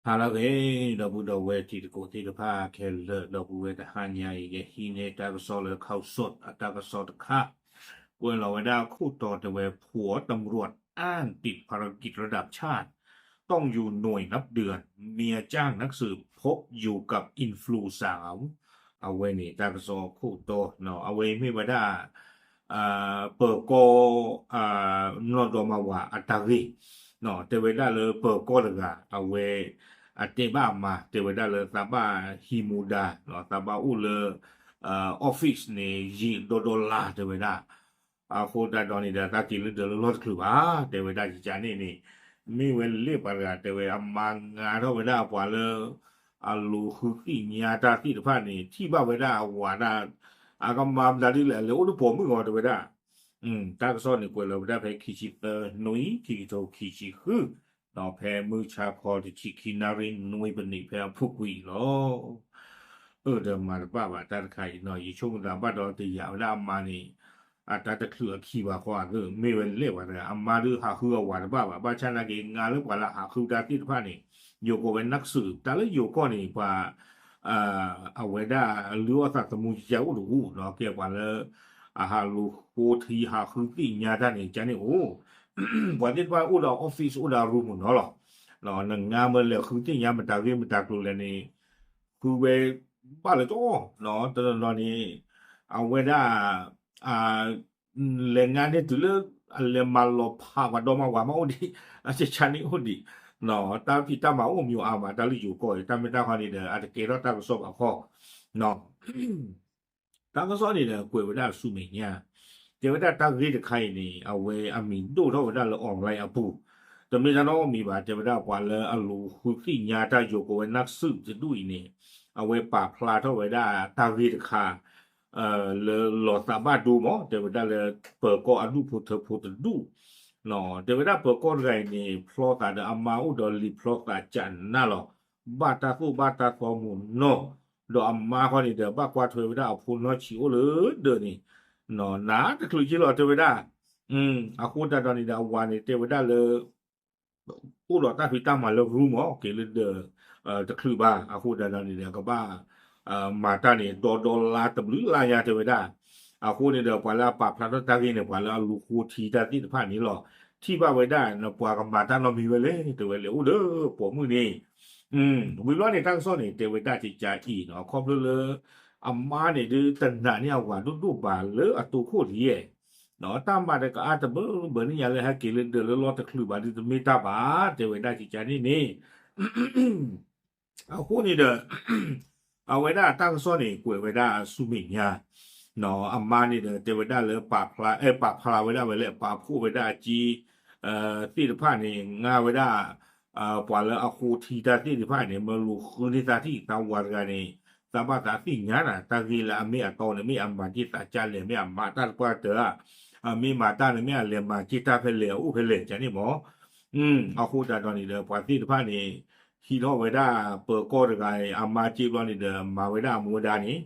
ဟါလၢအဂ့ၤ ဒီပုၢ်ဒီဝဲၢ်တံၤသကိးသ့ၣ်တဖၣ်ခဲလၢာ် ဒီပုၢ်ဝဲၢ်တဟါညါအံၤ ယဟံးန့ၢ်တၢ်ကစီၣ်လၢ ခီၣ်စိး အတၢ်ကစီၣ်တခါ, ကွဲးလီၤဝဲဒၣ်ခိၣ်တီတဲဝဲ ผัวตำรวจอ้างติดภารกิจระดับชาติ ต้องอยู่หน่วยนับเดือน เมียจ้างนักสืบพบอยู่กับอินฟลูซา အဝဲန့ၣ် တၢ်ကစီၣ်ခိၣ်တီ အဝဲမ့ၢ်ဝဲဒၣ် ပၢၤကီၢ် နီၢ်ဒီမါဝၤအတၢ်ဂ့ၢ်, တဲဝဲဒၣ်လၢပၢၤကီၢ်တဂၤ အဝဲ အတဲဘၣ်အမါ တဲဝဲဒၣ်လၢသးဘၣ်ဟံးမူဒါ သးဘၣ်အိၣ်လၢ office န့ၣ် ယံာ်ဒီဒီလါ တဲဝဲဒၣ်. အဃိသတးဒီးန့ၣ်ဒီး သးက့ၤလၢဒၢးလၢလီၢ်တချုးဘၣ် တဲဝဲဒၣ်ကကန့ၣ်န့ၣ်, မ့ၢ်ဝဲလဲၣ်ပှၤတဂၤ တဲဝဲအမါငါထီၣ်ဝဲဒၣ်ပှၤလၢ အလိၤဃုသ့ၣ်ညါတၢ်သ့ၣ်တဖၣ်န့ၣ် ထံၣ်ဘၣ်ဝဲဒၣ်အဝၤဒၣ် အကမၤမတၤဒ်လဲၣ် အလဲၤအိၣ်လၢပိာ်မုၣ်ဂီၤ တဲဝဲဒၣ်. တၢ်ကစီၣ်န့ၣ်ကွဲးလီၤဝဲဒၣ်ဖဲခံဆံသၢနွံ ခံကထိခံဆံဃု, ဒီးဖဲမုၢ်ဆါခီတဆံခံနၣ်ရံၣ်နွံပနံးဖဲအပူၤကွံာ်အံၤလီၤ. အၢ ဒီးမၤတဘၣ်ဘၣ်တၢ်တခါအံၤနီၤ ယဆိကမိၣ်သးဘၣ်ဒီးတယာ်ဝဲဒၣ်အမါန့ၣ် အတၢ်တချုးအခံဘၣ်ဃီဧါ မ့ၢ်ဝဲလဲၣ်ပှၤတဂၤ အမါဒုးဟးဃုအဝၤတဘၣ်ဘၣ် ဘၣ်ဆၣ်နာ်က့ ငါလၢပှၤလၢဟးဃုတၢ်သ့ၣ်တဖၣ်န့ၣ် ယိၤကိးဝဲနၢ်စူး တၢ်လၢယိၤကီၢ်န့ၣ် ပှၤ အဝဲဒၣ်လုၢ်အီၣ်သးသမူကအိၣ်တဂူၤနီၤ ကဲပှၤလၢ အဟးလိၤဃုထံဟးဃုသ့ၣ်ညါတၢ်န့ၣ် ကန့ၣ်အိၣ် ပှၤသ့ၣ်တဖၣ်အိၣ်ဒီး office အိၣ်ဒီး room နီၤလီၤ. နငါမ့ၢ်လဲၤဃုသ့ၣ်ညါမတၤဂ့ၢ်မတၤကျိၤလဲၣ်န့ၣ် ဃုဝဲဘၣ်လၢကၠီ တနီၤနီၤန့ၣ် အဝဲဒၣ် လဲၤငါန့ၢ်တုၤလၢ အလဲၤမၤလီၤဖးပှၤဒီမါဝၤမးအိၣ်ဒံး အကကန့ၣ်အိၣ်ဒံး တၢ်ဖံးတၢ်မၤအိၣ်မံၤအါမး တၢ်လၢယိၤကီၢ်အံၤ တၢ်မ့ၢ်တၢ်ခီန့ၣ်ဒီး အတကဲထီၣ်တၢ်ကစီၣ်ဘၣ်ခီ တၢ်ကစီၣ်န့ၣ်ဒီး ကွဲးဝဲဒၣ်ဆူမဲာ်ညါ တဲဝဲဒၣ်တၢ်ဂ့ၢ်တခါအံၤန့ၣ် အဝဲအမံၤဒိၣ်ထီၣ်ဝဲဒၣ်လၢ online အပူၤ တမ့ၢ်တၢ်နီတမံၤဘၣ် တဲဝဲဒၣ်ပှၤလၢအလိၤဃုသ့ၣ်ညါတၢ်ယိၤကိးဝဲနၢ်စူးတဒူၣ်အံၤန့ၣ် အဝဲပာ်ဖျါထီၣ်ဝဲဒၣ်တၢ်ဂ့ၢ်တခါ လၢလီၤသးဘၣ်ဒိမး တဲဝဲဒၣ်လၢပၢၤကီၢ်အဒူၣ်ဖိထၢဖိတဒူၣ် တဲဝဲဒၣ်ပၢၤကီၢ်တဂၤအံၤန့ၣ် ဖျီသးဒီးအမါအိၣ်ဒီးလံာ်ဖျီသးကနၣ်လီၤ ဘၣ်တၢ်သိၣ်ဘၣ်တၢ်သီမုၢ်နီၢ် ဒီးအမါခီန့ၣ်ဒီး ဘၣ်ကွၢ်ထွဲဝဲဒၣ်အဖိနီၢ်ဆံးအိၣ်လၢဒၢးန့ၣ် နးတချုးက့လီၤ တဲဝဲဒၣ်. အဃိသတးဒီးန့ၣ်ဒီး အဝၤန့ၣ် တဲဝဲဒၣ်လၢ အိၣ်ဒီးတၢ်ဖံးတၢ်မၤလၢ room မး က့ၤလၢဒၢး တချုးဘၣ် အဃိသတးဒီးန့ၣ်ဒီး ကဘၣ် မၤတၢ်န့ၣ် ဒီဒီလါတဘျုးလါညါ တဲဝဲဒၣ်. အဃိန့ၣ်ဒီး ပှၤလၢအပာ်ဖျါထီၣ်တၢ်ဂ့ၢ်န့ၣ် ပှၤလၢအလိၤဃိထံတၢ်သ့ၣ်တဖၣ်န့ၣ်လီၤ. ထံၣ်ဘၣ်ဝဲဒၣ် ပှၤကမၤတၢ်နီတမံၤဝဲလဲၣ် တဲဝဲလဲၤအိၣ်လၢပိာ်မုၣ်န့ၣ် ဝံၤဘျီန့ၣ် တၢ်ကစီၣ်န့ၣ် တဲဝဲဒၣ်ကကအံၤနီၤ ခီဖျိလၢ အမါန့ၣ်ဒုးတနာ်န့ၢ်အဝၤဒိၣ်ဒိၣ်ဘၣ်လၢအတိခိၣ်ဒ်ယဲၢ် တၢ်မၤတကအါတဘၢဘၢန့ၣ်ညါလၢဟဲက့ၤလၢဒၢးလၢလီၢ်တချုးဘၣ်ဒုးတမ့ၢ်တၢ်ဘၣ် တဲဝဲဒၣ်ကကန့ၣ်န့ၣ် အဃိန့ၣ်ဒီး အဝဲဒၣ်တၢ်ကစီၣ်န့ၣ် ကွဲးဝဲဒၣ်ဆူမဲာ်ညါ အမါန့ၣ်ဒီး တဲဝဲဒၣ်လၢ ပာ်ဖျါ အဲ ပာ်ဖျါဝဲဒၣ်ဝဲလၢ ပာ်ဖှိၣ်ဝဲဒၣ်အက့ သ့ၣ်တဖၣ်န့ၣ် ငါဝဲဒၣ် ပှၤလၢအဃိထံတၢ်သ့ၣ်တဖၣ်န့ၣ် မၢလိာ်ဃုန့ၢ်သးထံၣ်သးဝၤတဂၤန့ၣ် သးဘၣ်သးသ့ၣ်ညါနၤ တၢ်ဂ့ၢ်လၢအမ့ၢ်အတီန့ၣ် မ့ၢ်အမၤက့ၢ်သးကၢ်လဲၣ် မ့ၢ်အမၤတၢ်တပှၢ်တၢၢ်ဧါ အမ့ၢ်မၤတၢ်န့ၣ် မ့ၢ်အလဲၤမၤက့ၢ်တၢ်ဖဲလဲၣ် အအိၣ်ဖဲလဲၣ် ကန့ၣ်မး အဃိသတးဒီးန့ၣ်ဒီး ပှၤသ့ၣ်တဖၣ်န့ၣ် ဟံးထီၣ်ဝဲဒၣ်ပၢၤကီၢ်တဂၤအံၤ အမါက့ဘျီန့ၣ်ဒီး မၤဝဲဒၣ်အမူဝဲဒၣ်န့ၣ်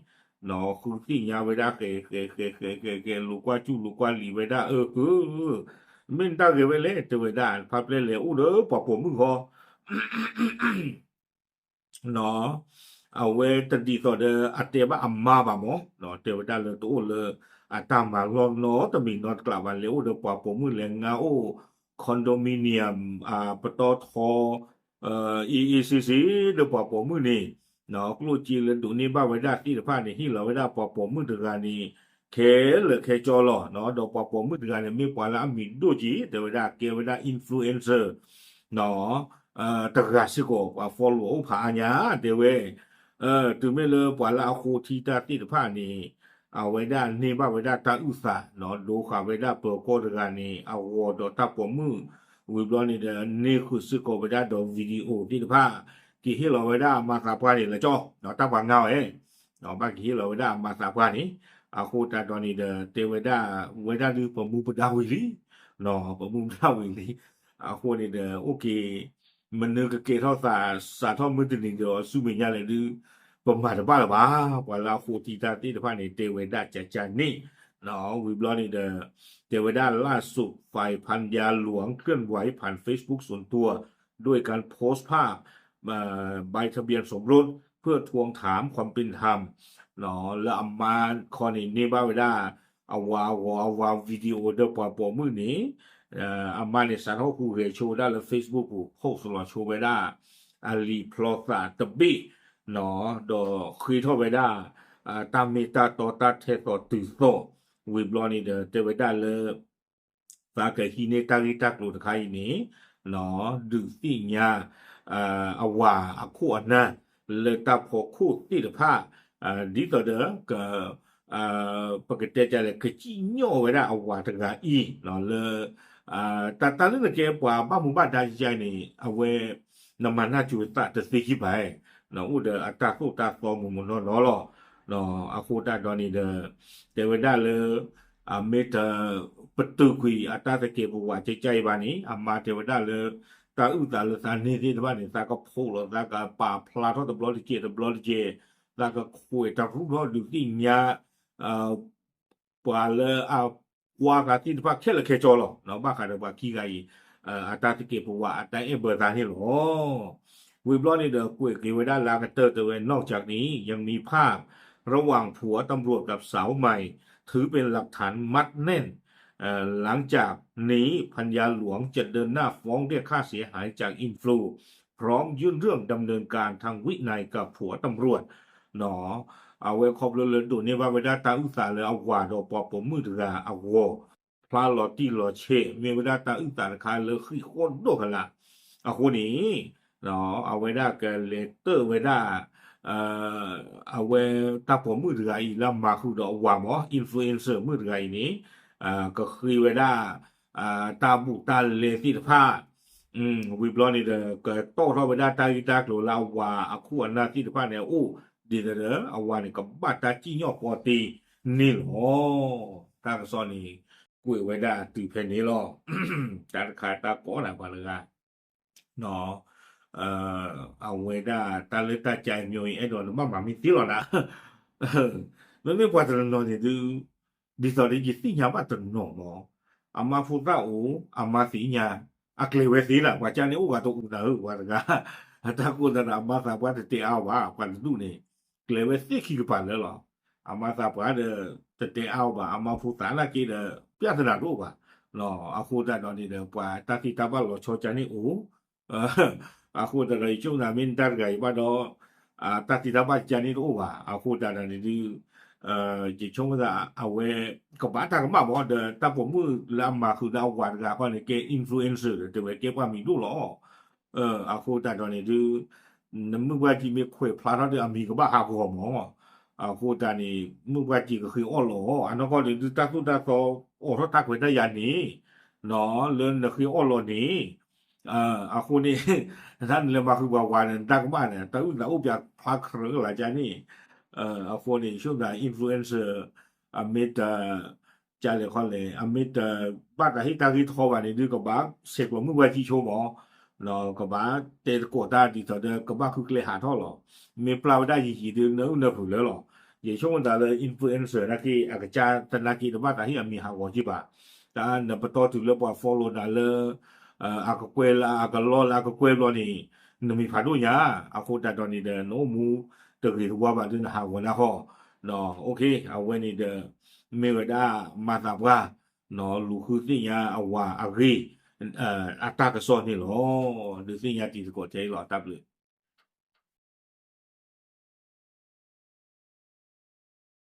ဃုသ့ၣ်ညါဝဲဒၣ်ဃဲဃဲဃဲဃဲဃဲဃဲ လိာ်ကွၢ်စူၣ်လိာ်ကွၢ်လံာ်ဝဲဒၣ် အၢ မ့ၢ်နတၢ်ဂဲၤဝဲလဲၣ် တဲဝဲဒၣ် ဖါပျဲၢ်လဲၤအိၣ်ဒီးပှၤပိာ်မုၣ်ဃီ အဝဲတဒ်သိးဒီးအတဲဘၣ်အမါဘၣ်မး တဲဝဲဒၣ်လၢတအိၣ်လၢအတၢ်မၤလီၢ်နီတမံၤနီတကျးဘၣ် လဲၤအိၣ်ဒီးပှၤပိာ်မုၣ်လဲၤငါအိၣ် condominium ပတီၢ်ထီ အ့ၣ်အ့ၣ်ဆ့ဆ့ ဒီးပှၤပိာ်မုၣ်န့ၣ် ကျိၣ်စ့လၢဒိးန့ၢ်ဘၣ်ဝဲဒၣ်သ့ၣ်တဖၣ်န့ၣ် ဟ့ၣ်လီၤဝဲဒၣ်ပှၤပိာ်မုၣ်တဂၤန့ၣ် ခဲလၢာ်ခဲဆ့လီၤ ဒီးပှၤပိာ်မုၣ်တဂၤန့ၣ် မ့ၢ်ပှၤလၢအမံၤဒိၣ်က့ၤ တဲဝဲဒၣ်ကဲဝဲဒၣ် influencer တဂၤစ့ၢ်ကီး ပှၤ follow အိၣ်ဖးအါညါ တဲဝဲ တုၤမ့ၢ်လၢပှၤလၢအဃိထံတၢ်သ့ၣ်တဖၣ်န့ၣ် အဝဲဒၣ်န့ၢ်ဘၣ်ဝဲဒၣ်တၢ်အုၣ်သး ဒိဃာ်ဝဲဒၣ်ပၢၤကီၢ်တဂၤန့ၣ် အဂီၤဒီးတၢ်ပိာ်မုၣ် ဝံၤဘျီန့ၣ်ဒီး န့ၢ်ဃုာ်စ့ၢ်ကီးဝဲဒၣ်ဒီး video သ့ၣ်တဖၣ် က့ၤဟ့ၣ်လီၤဝဲဒၣ်အမါသးပှၢ်န့ၣ်လၢကၠီ တၢ်ပှၤငါဝဲ ဘၣ်က့ၤဟ့ၣ်လီၤဝဲဒၣ်အမါသးပှၢ်န့ၣ် အဃိသတးဒီးန့ၣ်ဒီး တဲဝဲဒၣ် ဝဲဒၣ်ဒုးပမူပဒါဝံၤလံ ပမူပဒါဝံၤလံ အဃိန့ၣ်ဒီး အိၣ်က့ၤ မနုၤကကဲထီၣ်သး စးထီၣ်မုၢ်တနံၤဒီးဆူမဲာ်ညါလဲၣ်ဒုး ပမၤတဘၣ်လၢၤဘၣ် ပှၤလၢအဃိထံတၢ်သ့ၣ်တဖၣ်န့ၣ် တဲဝဲဒၣ်ကကန့ၣ် ဝံၤဘျီန့ၣ်ဒီး တဲဝဲဒၣ် ล่าสุด ฝ่ายภรรยาหลวงเคลื่อนไหวผ่าน Facebook ส่วนตัว ด้วยการโพสต์ภาพ ใบทะเบียนสมรส เพื่อทวงถามความเป็นธรรม လၢအမါခီန့ၣ် န့ၢ်ဘၣ်ဝဲဒၣ် အဝၤအဂီၤ အဝၤ video ဒီးပှၤပိာ်မုၣ်န့ၣ် အမါန့ၣ် စးထီၣ်ဟူးဂဲၤဆိဝဲဒၣ်လၢ Facebook ပူၤ post လီၤဆိဝဲဒၣ် အလံာ်ဖျီသးတဘ့ၣ် ဒီးဃ့ထီၣ်ဝဲဒၣ် တၢ်မ့ၢ်တၢ်တီတၢ်ထဲသိးတုၤသိး ဝံၤဘျီန့ၣ်ဒီး တဲဝဲဒၣ်လၢ သးကဟံးန့ၢ်တၢ်ဂ့ၢ်တၢ်ကျိၤတခါအံၤန့ၣ် ဒုးသ့ၣ်ညါ အဝၤအခိၣ်အနၢ် လၢတၢ်ဖီခိၣ်သ့ၣ်တဖၣ် ဒ်သိးဒီး ပကတဲတၢ်လဲၣ် ကစံၣ်ညီၣ်ဝဲဒၣ်အဝၤတဂၤအံၤ လၢ တၢ်တၢ်လၢနကဲပှၤဘၣ်မူဘၣ်ဒါယါန့ၣ် အဝဲ နမၤနၢ်စူၤသးတသ့ခံဘၣ် အိၣ်ဒီးအတၢ်သိၣ်တၢ်သီမူးမူးနီၢ်နီၢ်လီၤ. အဃိတၢ်ဒီးန့ၣ်ဒီး တဲဝဲဒၣ်လၢ အမ့ၢ်တ ပတုာ်ကွံာ်အတၢ်သကဲးပဝးကကါအံၤဘၣ်န့ၣ် အမါတဲဝဲဒၣ်လၢ တၢ်အုၣ်သးလၢသးန့ၢ်သ့ၣ်တဖၣ်န့ၣ် သးကဖိးလီၤ သးကပာ်ဖျါထီၣ်တဘျီတကဲးတဘျီတကဲး သးကခွဲးတရူးထီၣ်ဒုးသ့ၣ်ညါ ပှၤလၢအကွၢ်သးသ့ၣ်တဖၣ်ခဲလၢာ်ခဲဆ့လီၤ. ဘၣ်ဃးဒီးပှၤခံဂၤအံၤ အတၢ်သကဲးပဝးအတၢ်အဲၣ်ဘၢသးန့ၣ်လီၤ. ဝံၤဘျီန့ၣ်ဒီးကွဲးက့ၤဝဲဒၣ်လၢအကတၢၢ်တဲဝဲ นอกจากนี้ยังมีภาพระหว่างผัวตำรวจกับสาวใหม่ ถือเป็นหลักฐานมัดแน่น หลังจากนี้ภรรยาหลวงจะเดินหน้าฟ้องเรียกค่าเสียหายจากอินฟลู พร้อมยื่นเรื่องดำเนินการทางวินัยกับผัวตำรวจ အဝဲခီဖျိလၢဒိးန့ၢ်ဘၣ်ဝဲဒၣ်တၢ်အုၣ်သးလၢအဝၤဒီးပှၤပိာ်မုၣ်တဂၤအဂီၢ် ဖျါလီၤတံၢ်လီၤဆဲး မ့ၢ်ဝဲဒၣ်တၢ်အုၣ်သးတခါလၢဃံးဃီၣ်ဒိၣ်ကလာ် အဃိန့ၣ် အဝဲဒၣ်ကလဲၤတၢၢ်ဝဲဒၣ် အဝဲတၢ်ပိာ်မုၣ်တဂၤအံၤလၢအမၤဃုာ်ဒီးအဝၤမ့ၢ် influencer မုၣ်တဂၤအံၤန့ၣ် ကဃ့ဝဲဒၣ် တၢ်ဘူးတၢ်လဲသ့ၣ်တဖၣ် ဝံၤဘျီန့ၣ်ဒီး ကတီၣ်ထီၣ်ဝဲဒၣ်တၢ်ဂ့ၢ်တၢ်ကျိၤလၢအဝၤအခိၣ်အနၢ်သ့ၣ်တဖၣ်န့ၣ်အအိၣ် ဒ်သိးဒီး အဝၤန့ၣ် ကဘၣ်တၢ်စံၣ်ညီၣ်ဃီတ့ၢ်န့ၣ်လီၤ. တၢ်ကစီၣ်န့ၣ် ကွဲးဝဲဒၣ်တုၤဖဲန့ၣ်လီၤ. တၢ်တခါတၢ်ကီနၤပှၤတဂၤ အဝဲဒၣ်တၢ်လၢတၢ်ကါအမျိုးအံၤ အဲၣ်ဒိးနဘၣ်မၤမ့ၢ်သ့လီၤနၤ မ့မ့ၢ်ပှၤတနီၤနီၤန့ၣ်ဒုး ဒ်သိးဒီးယသ့ၣ်ညါဘၣ်တနီၤမး အမါဖိသၣ်အိၣ် အမါသ့ၣ်ညါ အကျဲၤဝဲသ့လၢ ပှၤကါန့ၣ်အိၣ်ဂၤတအိၣ်နၤဧၢ ပှၤတဂၤ တၢ်ကိၢ်တၢ်ဒီးအမါသးပှၢ်တတဲအါအီၤဘၣ် ပှၤတဒူၣ်န့ၣ် ကျဲၤဝဲသ့ခံကပၤလၢလီၤ. အမါသးပှၢ်ဒီး တတဲအါအီၤဘၣ် အမါဖိသၣ်နာ်က့ဒီး ပြဿနာတအိၣ်ဘၣ် အဃိတၢ်ဒီးန့ၣ်ဒီး ပှၤတၢ်သ့တၢ်ဘၣ်လီၤဆီကါန့ၣ်အိၣ် အဃိတၢ်ဒီး ယဆိကမိၣ်မ့ၢ်နတၢ်တဂၤအံၤဘၣ်ဒီး တၢ်သ့တၢ်ဘၣ်ကါန့ၣ်တအိၣ်ဘၣ် အဃိတၢ်ဒီးန့ၣ်ဒုး ယဆိကမိၣ်သးအဝဲ ကဘၣ်တၢ်ကမၣ်မး ဒီးတၢ်ပိာ်မုၣ်လၢအမၤဃုာ်ဒီးအဝၤတဂၤခီန့ၣ် ကဲ influencer ဒီးတဲဝဲကဲပှၤမံၤဒိၣ်လီၤ အဃိတၢ်ဒီးန့ၣ်ဒုး နမုၢ်ပှၢ်ကံမ့ၢ်ခွဲးဖျါထီၣ်ဒီးအမံၤကဘၣ်ဟးဂီၤမး အဃိတၢ်န့ၣ် မုၢ်ပှၢ်ကံကဃ့အီၣ်လီၤ အနီၢ်ကီၢ်န့ၣ်ဒုး တၢ်သိၣ်တၢ်သီအိးထီၣ်တၢ်ခွဲးတၢ်ယာ်န့ၣ် လၢနဃ့အီၣ်လီၤန့ၣ် အဃိန့ၣ် တၢ်နလဲၤမၤဃုာ်ပှၤဝၤန့ၣ် နတၢ်ကမၣ်န့ၣ် တၢ်အုၣ်သးအိၣ်ပၠးဖျါခြဲးကလာ်ကါန့ၣ် အဃိန့ၣ် ယဆိကမိၣ်သး influencer အမ့ၢ်တ ကလဲၤခီလဲၣ် အမ့ၢ်တဘၣ်တၢ်ဟ့ၣ်တၢ်ဂ့ၢ်ထီဘၣ်န့ၣ်ဒုး ကဘၣ်ဆဲးကျိးမုၢ်ပှၢ်ကံဆိမး ကဘၣ်တဲသကိးတၢ်ဒ်သိးဒီး ကဘၣ်ဃုကျဲဟးထီၣ်လီၤ. မ့ၢ်ပျၢ်ဝဲဒၣ်ယံာ်ယံာ်ဒုး နအုၣ်နဖုးလၢလီၤ. ယဆိကမိၣ်သးလၢ influencer နာ်က့ အကစၢ်သနာ်က့ တဘၣ်တၢ်ဟ့ၣ်အမံၤဟးဂီၤက့ဘၣ်. တၢ်နပတီၢ်တုၤလၢပှၤ follow နၤလၢ အကကွဲၢ်လၢအကလီလၢအကကွဲၢ်ဘျီန့ၣ် နမံၤဖးဒိၣ်ညါ, အဃိတၢ်ဒီးန့ၣ်ဒီး နအိၣ်မူတဂ့ၤတဝါဘၣ်ဒုးနဟးဂီၤနၤဃီ, အဝဲန့ၣ်ဒီး မ့ၢ်ဝဲဒၣ်မၤသးပှၢ် လူၤဃုသ့ၣ်ညါအဝၤအဂ့ၢ် အတၢ်ကစီၣ်န့ၣ်လီၤ. ဒုးသ့ၣ်ညါတံၤသကိးထဲအံၤလီၤ. တၢ်ဘျုး